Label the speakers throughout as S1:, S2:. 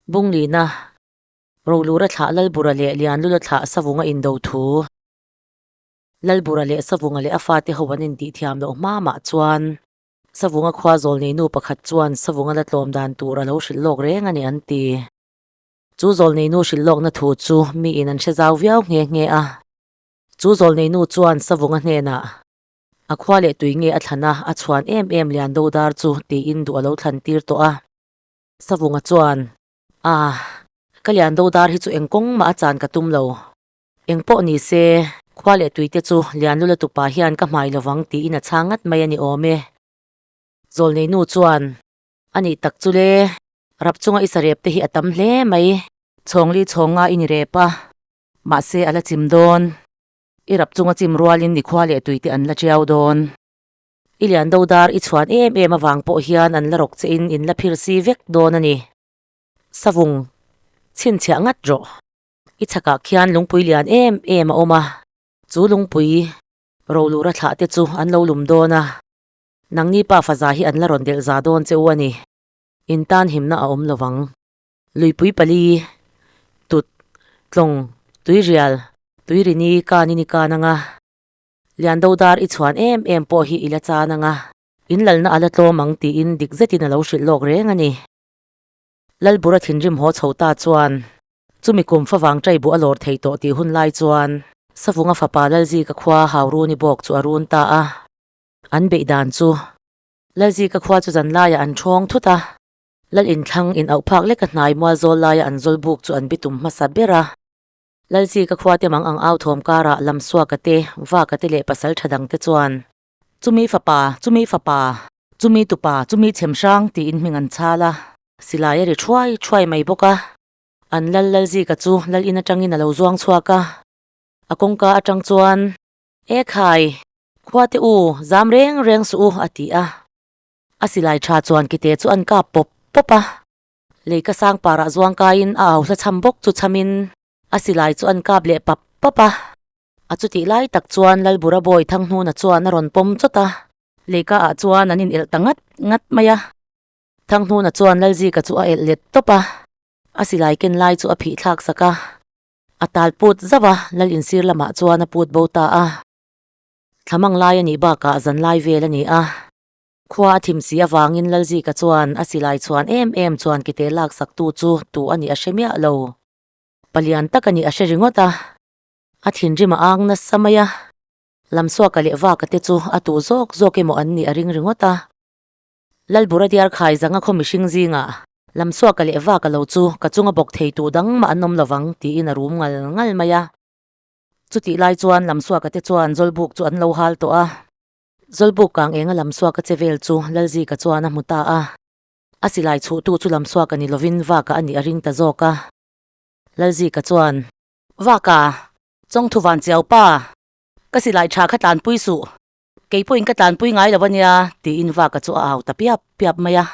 S1: Bunglina, Rolura thlah Lalbura leh Lianlula thlah Savunga indo thu. Lalbura leh Savunga leh a fate ho an intihthiam loh hma mah chuan Savunga khua zawlneinu pakhat chuan Savunga la tlawm dan tur a lo hrilh lawk reng a ni an ti. Chu zawlneinu hrilh lawkna thu chu miin an hre zau viau nghe nghe a. Chu zawlneinu chuan Savunga hnenah, A khua leh tui nge a thlan a, a chhuan em em lian do dar chu tiin duh a lo thlan tir tawh a. Savunga chuan, A, ka lian do dar hi chu eng kawng mah a chan ka tum lo. Eng pawh ni se, khua leh tui te chu lian lula tupa hian ka hmai lovang tiin a chhang ngat mai a ni awm e. Zawlneinu chuan, A nih tak chu le, rap chunga i sarep te hi a tam hle mai. Chhawngli chhawnga i ni rep a, mahse a la chim dawn. I rap chunga chim rualin ni khua leh tui te an la tiau dawn. I lian do dar i chhuan em em avang pawh hian an la rawk che in in la phir si vek dawn a ni. Savung, chhinchhiah ngat rawh. I chhakah khian lungpui lian em em a awm a, chu lungpui rolura thlah te chu an lo lum dawn a, nangni pa faza hi an la rawn delh za dawn che u a ni. In tan himna a awm lovang. Luipui pali, tut, tlawng, tuirial, tuirini kanin i kan anga, Liando dar i chhuan em em pawh hi i la chan anga, in lalna a la tlawm ang tiin dik zetin a lo hrilh lawk reng a ni. Lalbura thinrim haw chho ta chuan chumi kum favang ṭai buh a lawr thei tawh tih hun lai chuan Savunga fapa Lalzika khua Hauruni bawk chu a run ta a. An beih dan chu Lalzika khua chu zan laiah an ṭhawng thut a, Lal inthlang in auh phak leka hnai mual zawl laia an zawl buk chu an bitum hmasa ber a. Lalzika khua te mang ang au thawm karah Lamsuaka te, Vaka te leh pasal ṭha dang te chuan Chumi fapa, chumi fapa, chumi tupa, chumi chhem hrang tiin hming an chhal a. Silai a ri thuai thuai mai bawk a. An lal Lalzika chu lal in atangin a lo zuang chhuak a. A kawngka atang chuan, E khai, khua te u, zam reng reng suh u, a ti a. A silai tha chuan kite chu an kap pawp pawp a. Leika sang parah zuang kaiin a au hla chham bawk chu chhamin a silai chu an kap leh pap pap a. A chutih lai tak chuan Lalbura bawi Thanghnuna chuan a rawn pawm chawt a. Leika ah chuan an inelh ta ngat ngat mai a. Thanghnuna chuan Lalzika chu a elh let tawp a, a silai ken lai chu a phih thlak sak a. A tal put zauh a, Lal insir lamah chuan a put bo ta a. Thlamang lai a nih bakah zan lai vel a ni a. Khua a thim si avangin Lalzika chuan a silai chhuan em em chuan kite lak saktu chu tu a nih a hre miah lo. Palian tak a nih a hre ringawt a. A thinrim a ang nasa mai a, Lamsuaka leh Vaka te chu a tu zawk zawk emaw an nih a ring ringawt a. Lalbura diar khai zanga khaw mihring zingah Lamsuaka leh Vaka lo chu ka chunga bawk thei tu dang mah an awm lovang tiin a rum ngal ngal mai a. Chutih lai chuan Lamsuaka te chuan Zawlbuk chu an lo hal tawh a. Zawlbuk kang enga Lamsuaka che vel chu Lalzika chuan a hmu ta a. A silai chhuhtu chu Lamsuaka ni lovin Vaka a nih a ring ta zawk a. Lalzika chuan. Vaka, Chawngthu van chiau pa, ka silai tha kha tlanpui suh, kei pawhin ka tlanpui ngai lo ania, tiin Vaka chu a au ta piap piap mai a.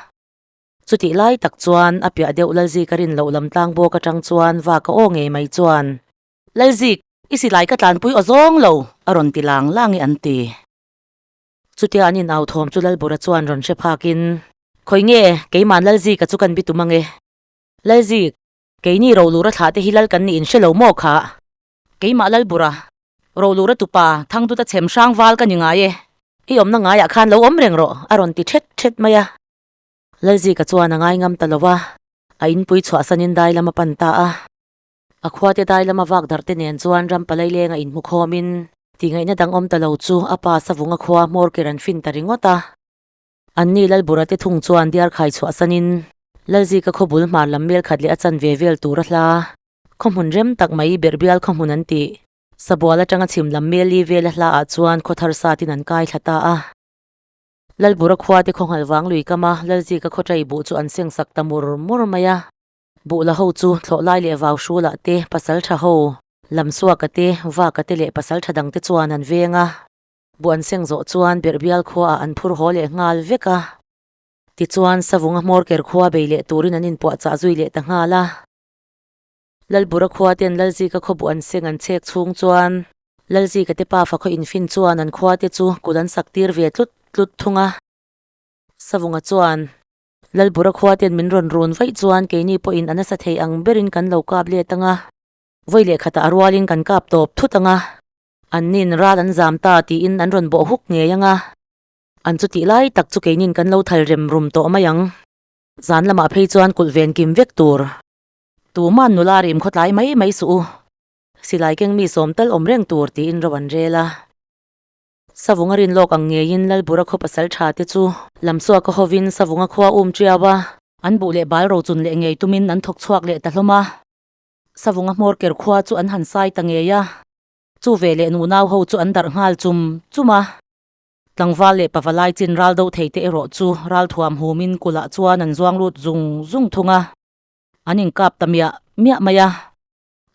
S1: Chutih lai tak chuan a piah deuh Lalzika rin loh lam tlang bawk atang chuan Vaka aw ngei mai chuan, Lalzik, i silai ka tlanpui aw zawng lo, a rawn ti lang lang i an ti. Chutia an in au thawm chu Lalbura chuan rawn hre phakin, Khawi nge, keiman Lalzika chu kan bitum ange. Lalzik, Keini Rolura thlah te hi lal kan nih in hre lo maw kha? Keimah Lalbura, Rolura tupa, Thangduta chhem hrang val ka ni ngai e. I awmna ngaiah khan lo awm reng rawh, a rawn ti thet thet mai a. Lalzika chuan a ngai ngam ta lo a, a inpui chhuahsanin dai lam a pan ta a. A khuate dai lama vak darh te nen chuan ram palai lenga inhmu khawmin tihngaihna dang awm ta lo chu a pa Savunga khua hmawr ker an fin ta ringawt a. Anni Lalbura te thung chuan diar khai chhuahsanin Lalzika khaw bul hmar lam mel khat leh a chan ve vel tur a hla. Khaw hmun rem tak mai Berhbial khaw hmun an tih. Sabual atanga chhim lam mel li vel a hla ah chuan khaw thar satin an kai thla ta a. Lalbura khua te khaw nghalh vang lui kam a Lalzika khaw ṭai buh chu an seng sak ta mur mur mai a. Buh la ho chu thlawh lai leh vau hrulah te pasal ṭha ho, Lamsuaka te, Vaka te leh pasal ṭha dang te chuan an veng a. Buh an seng zawh chuan Berhbial khuaah an phur haw leh nghal vek a. Tichuan, Savunga hmawr ker khua bei leh turin an inpuahchah zui leh ta nghal a. Lalbura khua ten Lalzika khaw buh an seng an chhek chhung chuan Lalzika te pafa khaw infin chuan an khua te chu kut an sak tir ve tlut tlut thung a. Savunga chuan. Lalbura khua ten min rawn run vaih chuan keini pawhin a nasa thei ang berin kan lo kap let ang a, vawi leh khatah a rualin kan kap tawp thut ang a, annin ral an zam ta tiin an rawn bawh huk ngei ang a, an chutih lai tak chu keinin kan lo thal rem rum tawh mai ang. Zan lamah phei chuan kulh ven kim vek tur. Tuman nula rim khawtlai mai mai suh u. Silai keng mi sawm tal awm reng tur tiin ro an rel a. Savunga rin lawk ang ngeiin Lalbura khaw pasal tha te chu Lamsuaka hovin Savunga khua um tiau a, an buh leh bal rochun leh ngei tumin an thawk chhuak leh ta hlawm a. Savunga hmawr ker khua chu an han sai ta ngei a, chu ve leh nunau ho chu an darh nghal chum chum a. Tlangval leh pavalai chin ral do thei te erawh chu ralthuam humin kulh ah chuan an zuang lut zung zung thung a, an inkap ta miah miah mai a.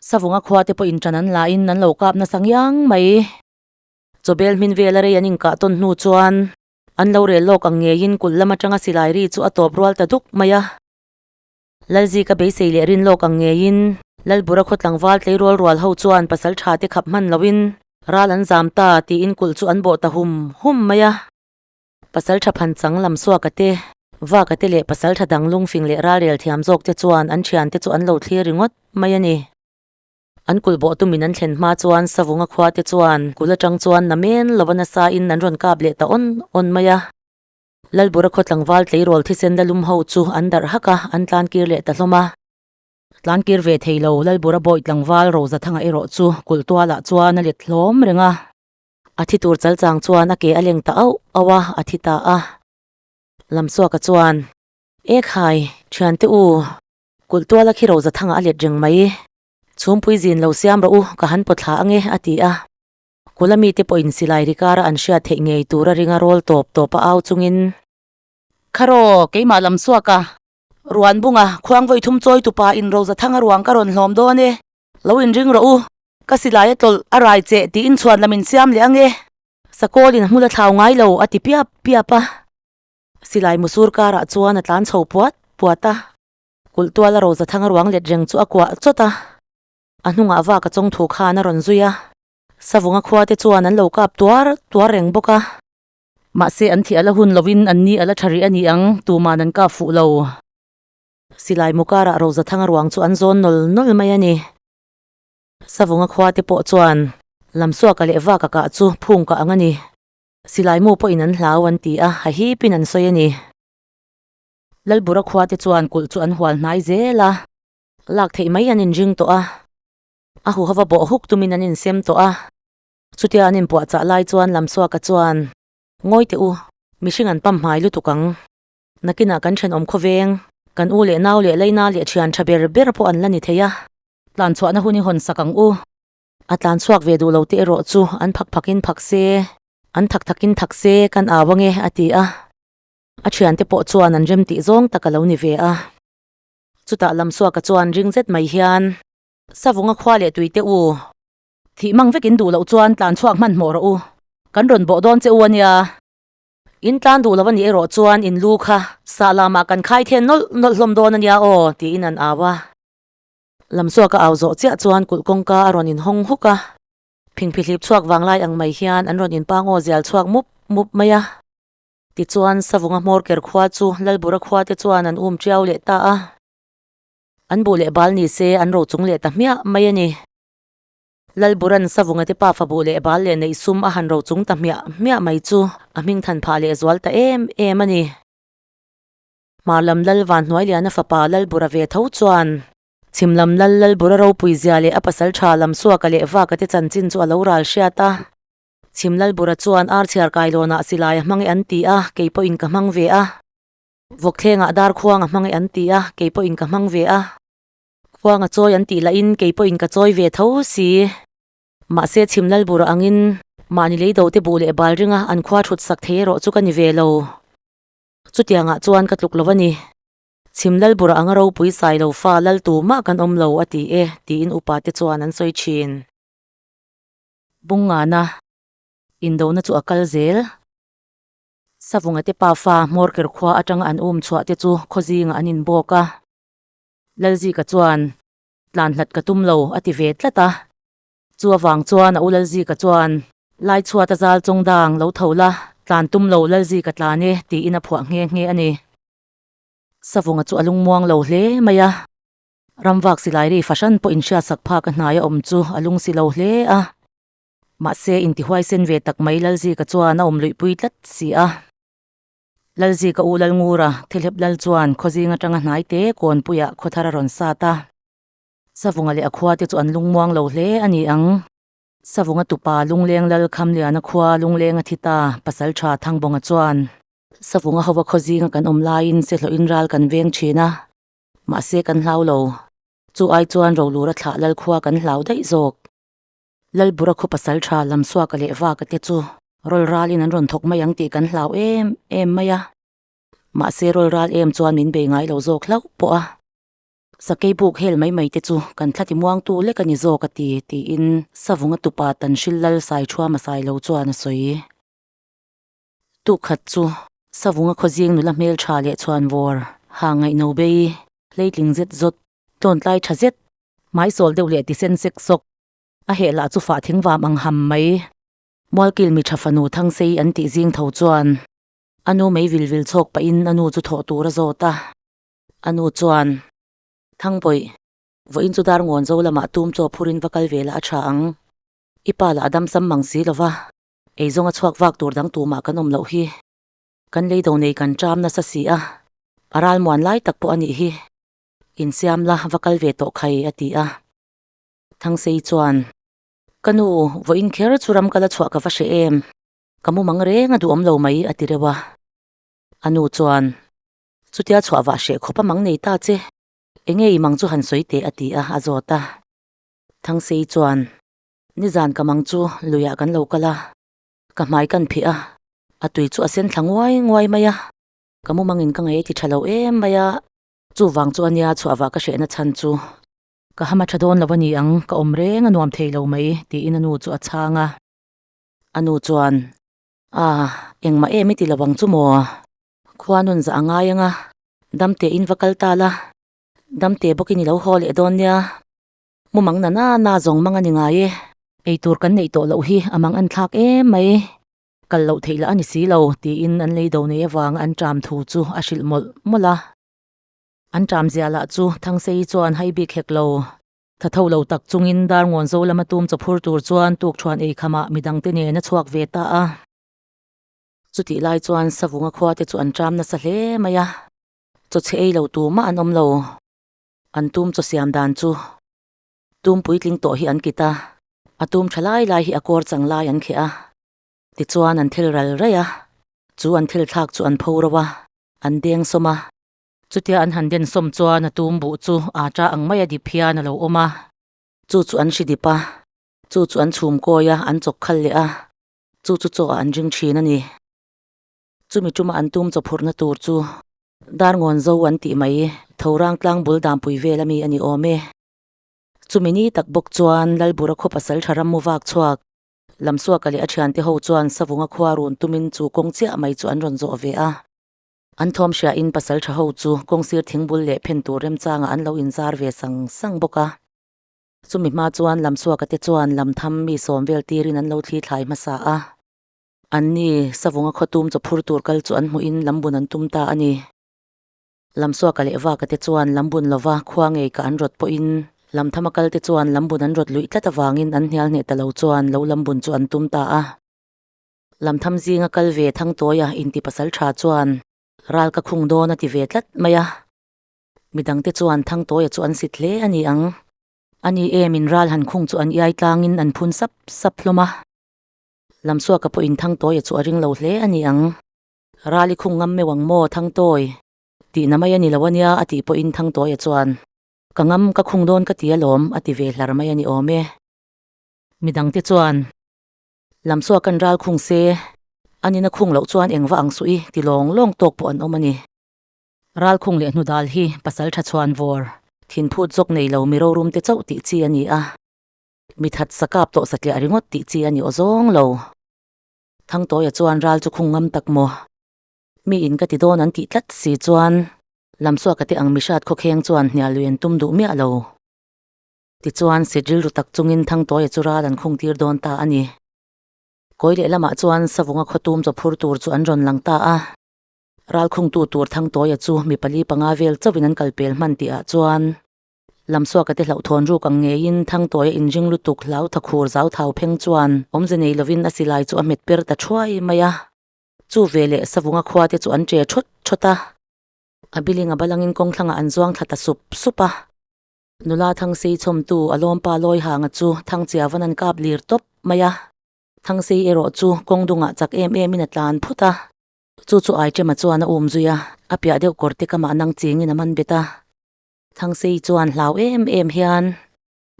S1: Savunga khua te pawhin ṭan an la in an lo kap nasa ngiang mai. Chawbel hmin vela rei an inkah tawn hnu chuan an lo rel lawk ang ngeiin kulh lam atanga silai ri chu a tawp rual ta duk mai a. Lalzika beisei leh rin lawk ang ngeiin Lalbura khaw tlangval tleirawl rual ho chuan pasal tha te khap hman loin ral an zam ta tiin kulh chu an bawh ta hum hum mai a. Pasal tha phanchang Lamsuaka te, Vaka te leh pasal tha dang lungfing leh ralrel thiam zawk te chuan an thiante chu an lo thlir ringawt mai a ni. An kulh bawh tumin an thlen hma chuan Savunga khua te chuan kulh atang chuan namen lova nasa in an rawn kap leh ta awn awn mai a. Lalbura khaw tlangval tleirawl thisen la lum ho chu an darh hak a, an tlan kir leh ta hlawm a. Tlan kir ve thei lo Lalbura bawi tlangval Rozathanga erawh chu kulh tualah chuan a let hlawm reng a. A thi tur chal chang chuan a ke a leng ta auh auh a, a thi ta a. Lamsuaka chuan, Ekhai, thiante u, Kulh tuala khi Rozathanga a let reng mai. Chhumpui zin lo siam rawh u, ka han pawt thla ange, a ti a. Kula mite pawhin silai ri kara an hriat theih ngei tura ringa rawl tawp tawp a au chungin. Kharaw, keimah lam suak a. Ruan bunga, khuang vawi thum chawi tupa in Rozathanga ruang ka rawn hlawm dawn e. Lo inring rawh u, ka silai a tlawlh a rai che tiin chhuan lam in siam leh ange. Sakawlin a hmul a thlau ngai lo, a ti piap piap a. Silai musur karah chuan a tlan chho puat puat a. Kulh tuala Rozathanga ruang let reng chu a kuah chawt a, a hnungah vak a chawng thu khan a rawn zui a. Savunga khua te chuan an lo kap tuar tuar reng bawk a. Mahse an thih a la hun lovin an ni a la tha rih a ni ang, tuman an kap fuh lo. Silai mu karah Rozathanga ruang chu an zawn nawl nawl mai a ni. Savunga khua te pawh chuan Lamsuaka leh Vaka kah chu phung kah ang a ni. Silai mu pawhin an hlau an ti a, ha hipin an sawi a ni. Lalbura khua te chuan kulh chu an hual hnai zel a, lak theih mai an inring tawh a, a huhova bawh huk tumin an insem tawh a. Chutia an inpuahchah lai chuan Lamsuaka chuan, Ngawi teh u, mihring an pam hmai lutuk ang. Nakinah kan thenawm khawveng, kan u leh nau leh leina leh thian tha ber ber pawh an la ni thei a. Tlan chhuahna hun i hawn sak ang u. A tlan chhuak ve duh lo te erawh chu an phak phakin phak se, an thak thakin thak se kan au ange, a ti a. A thiante pawh chuan an rem tih zawng tak a lo ni ve a. Chutah Lamsuaka chuan ring zet mai hian, Savunga khua leh tuite u, thih mang vekin duh loh chuan tlan chhuak hmanhmawh rawh u, kan rawn bawh dawn che u a nia. In tlan duh lo a nih erawh chuan in lu kha sah lamah kan khai then nawlh nawlh hlawm dawn a nia aw, tiin an au a. Lamsuaka au zawh chiah chuan kulh kawngka a rawn inhawng huk a. Phingphihlip chhuak vanglai ang mai hian an rawn inpangaw zial chhuak mup mup mai a. Tichuan, Savunga hmawr ker khua chu Lalbura khua te chuan an um tiau leh ta a. An buh leh bal ni se an ro chung leh ta hmiah mai a ni. Lalbura'n Savunga te pafa buh leh bal leh neih sum a han ro chung ta hmiah hmiah mai chu a hming than phah leh zual ta em em a ni. Hmar lam Lal Vanhnuailiana fapa Lalbura ve tho chuan chhim lam Lal Lalbura ropui zia leh a pasal tha Lamsuaka leh Vaka te chanchin chu a lo ral hriat a. Chhim Lalbura chuan ar chhiar kailawnah silai a hmang e an ti a, kei pawhin ka hmang ve a. Vawkthlengah dar khuang a hmang e an ti a, kei pawhin ka hmang ve a. Khuang a chawi an tih lahin kei pawhin ka chawi ve tho si. Mahse Chhim Lalbura angin mahni leido te buh leh bal ringa an khua thut sak thei erawh chu ka ni ve lo. Chutiangah chuan ka tluk lo a ni. Chhim Lalbura anga ropui sai lo fa lal tu mah kan awm lo a ti e, tiin upa te chuan an sawi thin. Bungngana indona chu a kal zel. Savunga te pafa Hmawrker khua atanga an um chhuah te chu khaw zingah an inbawk a. Lalzika chuan, Tlan hlat ka tum lo, a ti ve tlat a. Chu avang chuan a u Lalzika chuan, Lai chhuat a zal chawng dang lo tho la, tlan tum lo Lalzika tlan e, tiin a phuah nghe nghe a ni. Savunga chu a lungmuang lo hle mai a. Ramvak silai ri fahran pawh inhriatsak phak a hnaia awm chu a lung si lo hle a. Mahse, intihuaisen ve tak mai Lalzika chuan a awm luihpui tlat si a. Lalzika u Lalngura Thilhep Lal chuan khawzing atanga hnai te Kawnpuiah khawthar a rawn sat a. Savunga leh a khua te chu an lungmuang lo hle a ni ang. Savunga tupa Lungleng Lal Khamliana khua Lungleng a thi ta, Pasaltha Thangbawnga chuan. Savunga hova khawzinga kan awm laiin sehlawhin ral kan veng thin a, mahse kan hlau lo. Chu ai chuan Rolura thlah Lal khua kan hlau daih zawk. Lalbura khaw pasaltha Lamsuaka leh Vaka te chu rawl ralin an rawn thawk mai ang tih kan hlau em em mai a, mahse rawl ral em chuan min bei ngai lo zawk hlauh pawh a. Sakei buk hel mai mai te chu kan thla ti muangtu lek a ni zawk a ti, tiin Savunga tupa Tanhril Lal Saithuama Sailo chuan a sawi. Tukhat chu Savunga khawzing nula hmeltha leh chhuanvawr ha ngaihno bei hleitling zet zawt tlawntlai tha zet hmaisawl deuh leh tisen sek sawk a heh lah chu fah thing vam ang ham mai. Mualkil mi tha fanu Thangsei an tih zing tho chuan a nu mei vil vil chhawk pahin a nu chu thawh tur a zawt a. A nu chuan, Thangpawih, vawiin chu dar ngawn zo lamah tum chaw phurin va kal ve lah a tha ang. I pa lah a dam sam mang si lo va, eizawnga chhuak vak tur dang tumah kan awm loh hi. Kan leido nei kan ṭam nasa si a, a ralmuan lai tak pawh a nih hi. Insiam la, va kal ve tawh khai, a ti a. Thangsei chuan, Ka nu, vawiin kher chu ram kala chhuah ka va hre em? Ka mu mang reng a duhawm lo mai, a ti reuh a. A nu chuan, Chutia chhuah vah hreh khawp a mang nei ta che. Enge i mang chu han sawi teh, a ti a, a zawt a. Thangsei chuan, Nizan ka mang chu luiah kan lo kal a, ka hmai kan phih a, a tui chu a sen thla nguai nguai mai a. Ka mu mangin ka ngaih a ti tha lo em mai a, chuvang chu a nia chhuah vah ka hrehna chhan chu. Ka hama tha dawn lo a ni ang, ka awm reng a nuam thei lo mai, tiin a nu chu a chhang a. A nu chuan, A, engmah em i ti lo ang chu maw? Khua nun zah a ngai ang a, damte in va kal ta la, damte bawkin i lo haw leh dawn nia. Mu mang na na na zawng mang a ni ngai e. Eitur kan neih tawh loh hi a mang an thlak em mai. Kal loh theih lah a ni si lo, tiin an lei do nei avang an ṭam thu chu a hrilh mawlh mawlh a. An ṭam zia lah chu Thangsei chuan hai bik hek lo. Tha tho lo tak chungin Darngawn zo lama tum chawphur tur chuan tukṭhuan ei khamah midangte nen a chhuak ve ta a. Chutih lai chuan Savunga khua te chu an ṭam nasa hle mai a, chawchhe ei lo tumah an awm lo. An tum chaw siam dan chu tum puitling tawh hi an kit a, a tum tha lai lai hi a kawr chang lai an kheh a, tichuan an thil ral raih a, chu an thil thlak chu an pho ro a, an deng sawm a. Chutia an han den sawm chuan a tum buh chu aa ta ang maia dip hian a lo awm a, chu chu an hri dip a, chu chu an chhum kawi a, an chawk khal leh a, chu chu chaw ah an ring thin a ni. Chumi tuma an tum chawphurhna tur chu Darngawn zo an tih mai, Thorang tlang bul danpui vel ami a ni awm e. Chumi ni tak bawk chuan Lalbura khaw pasal tha ram mu vak chhuak, Lamsuaka leh a thiante ho chuan Savunga khua run tumin chu kawng chiah mai chu an rawn zawh ve a. An thawm hriain pasal tha ho chu kawngsir thingbul leh phen tur remchangah an lo inzar ve sang sang bawk a. Chumi hma chuan Lamsuaka te chuan lamtham mi sawm vel tirin an lo thli thlai hmasa a. Anni, Savunga khawtum chawphur tur kal chu an hmuhin lambun an tum ta a ni. Lamsuaka leh Vaka te chuan lambun lova khua ngei ka an rawt pawhin Lamthama kal te chuan lambun an rawt luih tlat avangin an hnial hneh ta lo chuan lo lambun chu an tum ta a. Lamtham zinga kal ve Thangtawia inti pasal tha chuan ral ka khung dawn a ti ve tlat mai a. Midangte chuan Thangtawia chu an sit hle a ni ang. Ani em in ral han khung chu an iai tlangin an phun sap sap hlawm a. Lamsuaka pawhin Thangtawia chu a ring lo hle a ni ang. Rali khung ngam meuh ang maw Thangtawi? Tihna mai a ni lo a nia a tih pawhin Thangtawia chuan, Ka ngam, ka khung dawn ka ti alawm a ti ve hlar mai a ni awm e. Midangte chuan, Lamsuaka'n ral khung se, a nina khung loh chuan eng va ang suh i ti lawng lawng tawk pawh an awm a ni. Ral khung leh hnudal hi pasal tha chhuan vawr, thinphut zawk nei lo mi rorum te chauh tih chi a ni a. Mi that sakap tawh satliah ringawt tih chi a ni aw zawng lo. Thangtawia chuan ral chu khung ngam tak maw? Mi in ka ti dawn an tih tlat si chuan Lamsuaka te ang mihrat khawkheng chuan hnial lui an tum duh miah lo. Tichuan sit rilru tak chungin Thangtawia chu ral an khung tir dawn ta a ni. Kawi lehlamah chuan Savunga khawtum chawphur tur chu an rawn lang ta a. Ralkhungtu tur Thangtawia chu mi pali panga vel chauhin an kal pel hman tihah chuan Lamsuaka te hlauhthawn ruk ang ngeiin Thangtawia inring lutuk hlau tha khur zau thau pheng chuan awmze nei lovin a silai chu a hmet per ta thuai mai a. Chu veleh Savunga khua te chu an che thawt thawt a. A biling a balangin kawngthlangah an zuang thla ta sup sup a. Nula Thangsei chhawmtu a lawmpa Lawihanga chu Thangchiavan an kap lir tawp mai a. Thangsei erawh chu kawng dungah chak em emin a tlan phut a. Chu chu Aiṭema chuan a um zui a, a piah deuh kawr te kamah nang chingin a man bet a. Thangsei chuan hlau em em hian,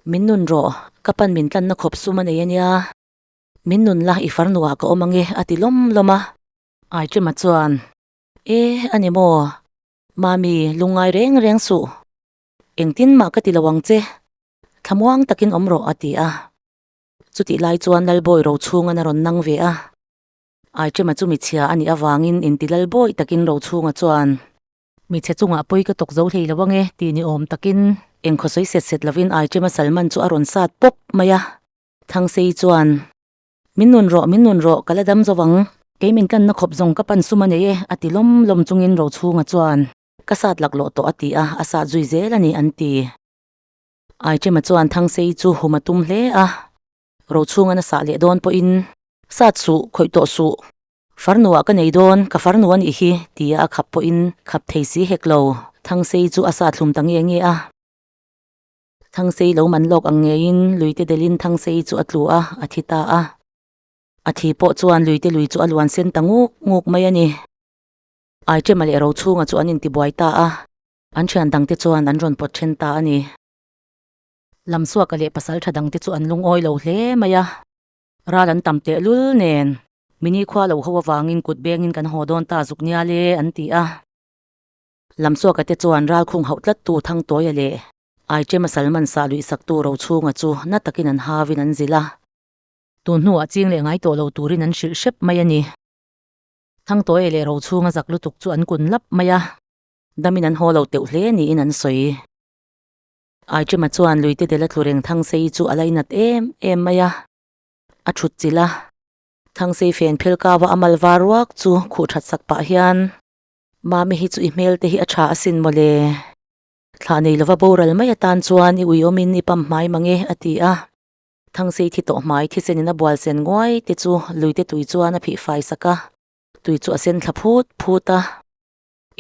S1: Min nun rawh, ka pan min tlanna khawp sum a nei a nia. Min nun la i farnuah ka awm ange a ti lawm lawm a. Aiṭema chuan, E, a ni maw? Mami, lungngai reng reng suh. Engtin mah ka ti lo ang che. Thlamuang takin awm rawh a ti a. Chutih lai chuan Lalbawi Rochhunga'n a rawn nang ve a. Aiṭema chu michhia a nih avangin inti Lalbawi takin Rochhunga chuan, Michhe chungah pawi ka tawk zo hlei lo ange tih ni awm takin engkhaw sawi set set lovin Aiṭema Salman chu a rawn sat pawp mai a. Thangsei chuan, Min nun rawh, min nun rawh, ka la dam zo ang. Kei min tlanna khawp zawng ka pan sum a nei e, a ti lawm lawm chungin Rochhunga chuan, Ka sat laklawh tawh a ti a, a sat zui zel a ni an ti. Aiṭema chuan Thangsei chu hum a tum hle a, Rochhunga na sah leh dawn pawhin, Sat suh, khawih tawh suh, farnuah ka nei dawn, ka farnu a nih hi, tia a khap pawhin khap thei si hek lo. Thangsei chu a sat hlum ta nge nge a. Thangsei lo man lawk ang ngeiin luite delin Thangsei chu a tlu a, a thi ta a. A thi pawh chuan luite lui chu a luan sen ta nguk nguk mai a ni. Aiṭema leh Rochhunga chu an intibuai ta a. An thian dangte chuan an rawn pawt then ta a ni. Lamsuaka leh pasal tha dangte chu an lungawi lo hle mai a. Ral an tam tehlul nen mini khua lo ho avangin kut bengin kan haw dawn ta zuk nia le an ti a. Lamsuaka te chuan ralkhung hauh tlattu Thangtawia leh Aiṭema Salman sah luih saktu Rochhunga chu na takin an hauin an zilh a. Tun hnuah ching leh ngai tawh lo turin an hrilh hrep mai a ni. Thangtawia leh Rochhunga zak lutuk chu an kun lap mai a. Damin an haw lo teuh hle niin an sawi. Aiṭema chuan luite dela tlu reng Thangsei chu a lainat em em mai a, a thut chilh a. Thangsei fen phel kau a a mal var ruak chu khuh that sak pah hian, Mami hi chu i hmel te hi a tha asin mawle. Thlah nei lova boral mai atan chuan i uiawmin i pam hmai mang e, a ti a. Thangsei thi tawh hmai thisenin a bual sen nguai te chu luite tui chuan a phih fai sak a, tui chu a sen thla phut phut a.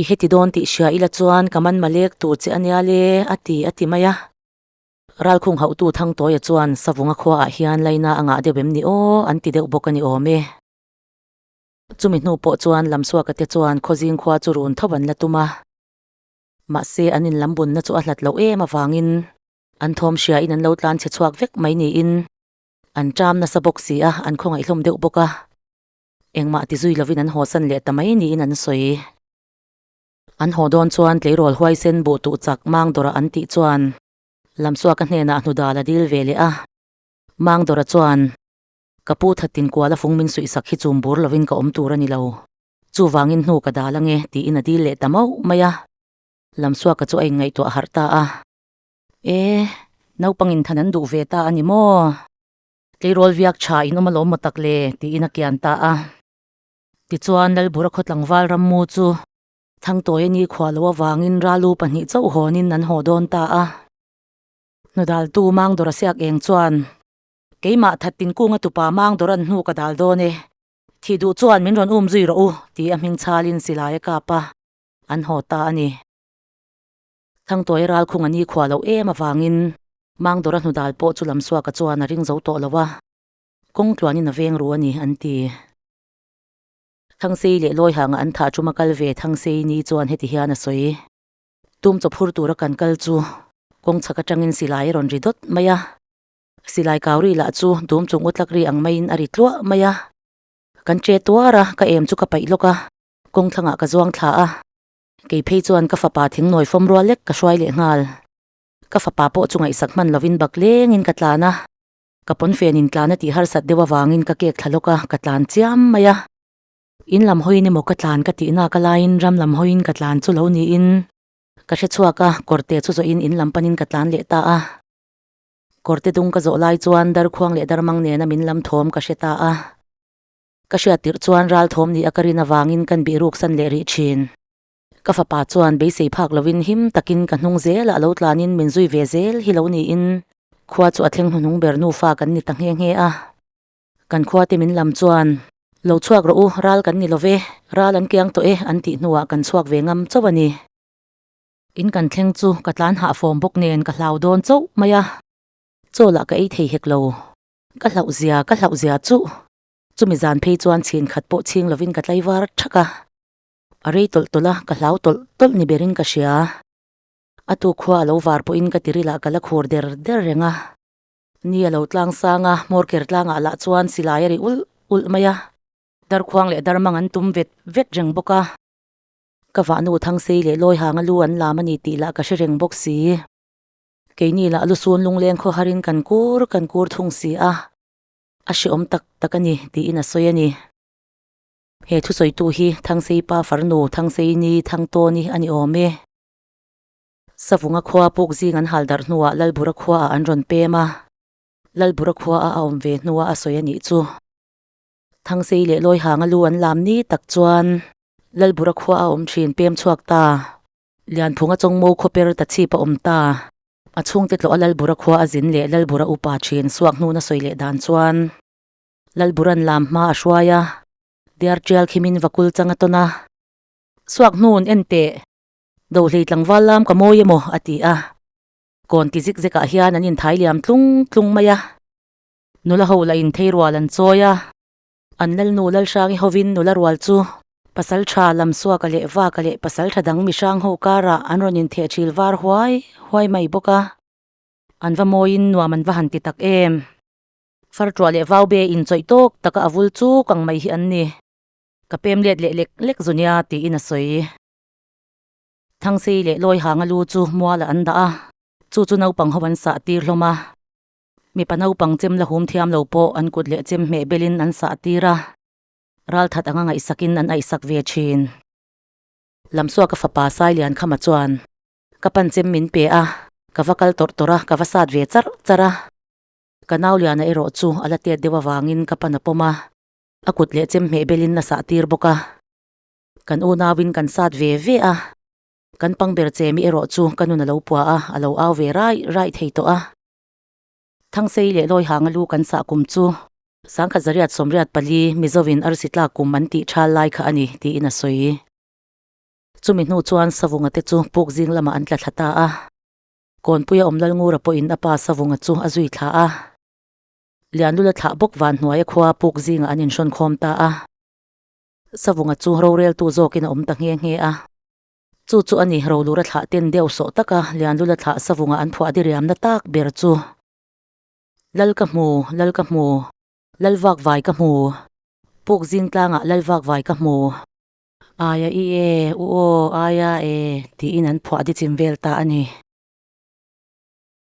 S1: I heti dawn tih hria ila chuan ka man malek tur che ania le, a ti a ti mai a. Ralkhung hauhtu Thangtawia chuan Savunga khuaah hian laina a ngah deuh em ni aw, an ti deuh bawk a ni awm e. Chumi hnu pawh chuan Lamsuaka te chuan Khawzing khua chu run tho an la tum a. Mahse an inlambunna chu a hlat loh em avangin an thawm hriain an lo tlan chhe chhuak vek mai niin an ṭam nasa bawk si a, an khawngaih hlawm deuh bawk a. Engmah ti zui lovin an hawsan leh ta mai niin an sawi. An haw dawn chuan tleirawl huaisen buh tuh chak Mangdawra an tih chuan Lamsuaka hnenah hnudal a dil ve leh a. Mangdawra chuan, Ka pu thattin kuala fung min suihsak hi chum bur lovin ka awm tur a ni lo. Chuvangin hnu ka dal ange tiin a dil leh ta mauh mai a. Lamsuaka chu a inngaihtuah harh ta a. E, naupangin than an duh ve ta a ni maw? Tleirawl viak tha in awm alawm maw tak le? tiin a kian ta a. Tichuan Lalbura khaw tlangval rammu chu Thangtawia ni khuah loh avangin Ralu pahnih chauh hawnin an haw dawn ta a. Hnudaltu Mangdawra siak eng chuan, Keimah Thattin Kunga tupa Mangdawra'n hnu ka dal dawn e. Thih duh chuan min rawn um zui rawh u, ti a hming chhalin silai a kap a, an haw ta a ni. Thangtawia ralkhung a ni khuah loh em avangin Mangdawra hnudal pawh chu Lamsuaka chuan a ring zo tawh lo a, kawng tluanin a veng ru a ni, an ti. Thangsei leh Lawihanga an thah ṭuma kal ve Thangsei ni chuan heti hian a sawi. Tum chawphur tura kan kal chu kawng chhak aṭangin silai a rawn ri dawt mai a, silai kau ri lah chu dum chung u tlak ri ang maiin a ri tluah mai a. Kan ṭe tuar a, ka em chu ka paih lawk a, kawng thlangah ka zuang thla a. Kei phei chuan ka fapa thingnawi fawm rual lek ka hruai leh nghal. Ka fapa pawh chu ngaihsak hman lovin bak lengin ka tlan a, ka pawnfen in tlan a tih harsat deuh avangin ka kek thla lawk a, ka tlan chiam mai a. In lam hawiin emaw ka tlan ka tih nak alaiin ram lam hawiin ka tlan chu lo niin ka hre chhuak a, kawrte chu zawhin in lam panin ka tlan leh ta a. Kawrte dung ka zawh lai chuan darkhuang leh darmang nena min lam thawm ka hre ta a. Ka hriat tirh chuan ralthawm ni a ka rin avangin kan bih ruksan leh rih thin. Ka fapa chuan beisei phak lovin him takin ka hnung zelah lo tlanin min zui ve zel hi lo niin khua chu a thleng hnuhnung ber nufa kan ni ta nghe nghe a. Kan khuate min lam chuan, Lo chhuak rawh u, ral kan ni lo ve, ral an kiang tawh e an tih hnuah kan chhuak ve ngam chauh a ni. In kan thleng chu ka tlan hah fawm bawk nen ka hlau dawn chauh mai a, chaw lah ka ei thei hek lo. Ka hlauh zia, ka hlauh zia chuh! Chumi zan phei chuan chhin khat pawh chhing lovin ka tlaivar thak a. A rei tawlh tawlh a, ka hlau tawlh tawlh ni berin ka hria. A tu khua a lo var pawhin ka tiril ah ka la khur der der reng a. Ni a lo tlang sang a, hmawrker tlangah lah chuan silai a ri ulh ulh mai a. Darkhuang leh darmang an tum vet vet reng bawk a. Ka vahnu Thangsei leh Lawihanga lu an lam a ni tih lah ka hre reng bawk si. Keini lah lusun lungleng khawharin kan kur kan kur thung si a. A hreawm tak tak a ni tiin a sawi a ni. He thusawitu hi Thangsei pa farnu Thangsei ni Thangtawni a ni awm e. Savunga khua puk zing an hal darh hnuah Lalbura khuaah an rawn pem a, Lalbura khuaah a awm ve hnuah a sawi a nih chu. Thangsei leh Lawihanga lu an lam ni tak chuan Lalbura khuaah a awm thin pem chhuak ta. Lianphunga chawngmo khawper ta chhip a awm ta. A chhungte tlawh a Lalbura khua a zin leh Lalbura upa thin suak hnuna sawi leh dan chuan Lalbura'n lam hma a hruai a, diar tial khimin vakul chang a tawn a. Suak hnun en teh! Dohlei tlangval lam ka mawi emaw a ti a, kawn ti zik zekah hian an inthai liam tlung tlung mai a. Nula ho lah in thei rual an chawi a, an lalnu Lalhrangi hovin nula rual chu pasal tha Lamsuaka leh Vaka leh pasal tha dang mihrang ho karah an rawn intheh thil var huai huai mai bawk a, an va mawiin nuam an va han ti tak em. Fartuah leh Vaube inchawih tawk taka a vul chuk ang mai hi an ni. Ka pem let leh lek lek zu nia tiin a sawi. Thangsei leh Lawihanga lu chu mualah an dah a, chu chu naupang ho an sah tir hlawm a. Mipa naupang chem la hum thiam lo pawh an kut leh chem hmeh belin an sah tir a, ralthat anga ngaihsakin an aihsak ve thin. Lamsuaka fapa Sailiankhama chuan, Ka pan chem min pe a, ka va kal tawrh tawrh a, ka va sat ve charh charh a. Ka nauliana erawh chu a la tet deuh avangin ka pan a pawm a, a kut leh chem hmeh belin a sah tir bawk a. Kan unauin kan sat ve ve a, kan pang ber che mi erawh chu ka nun a lo pua a, a lo au ve raih raih thei tawh a. Thangsei leh Lawihanga lu kan sah kum chu Sangkhat zariat 84 Mizovin arsi tlak kum an tih thal lai kha a ni tiin a sawi. Chumi hnu chuan Savunga te chu puk zing lamah an tla thla ta a. Kawnpuia awm Lalngura pawhin a pa Savunga chu a zui thla a. Lianlula thlah bawk van hnuaia khua puk zingah an inhrawn khawm ta a. Savunga chu roreltu zawkin a awm ta nghe nghe a. Chu chu a ni, Rolura thlah ten deuh sawh taka Lianlula thlah Savunga an phuah diriamna tak ber chu. Lal ka hmu, Lal ka hmu, Lal vak vai ka hmu, Puk zing tlangah Lal vak vai ka hmu. Aia i e, u aw, aia e, tiin an phuah dichim vel ta a ni.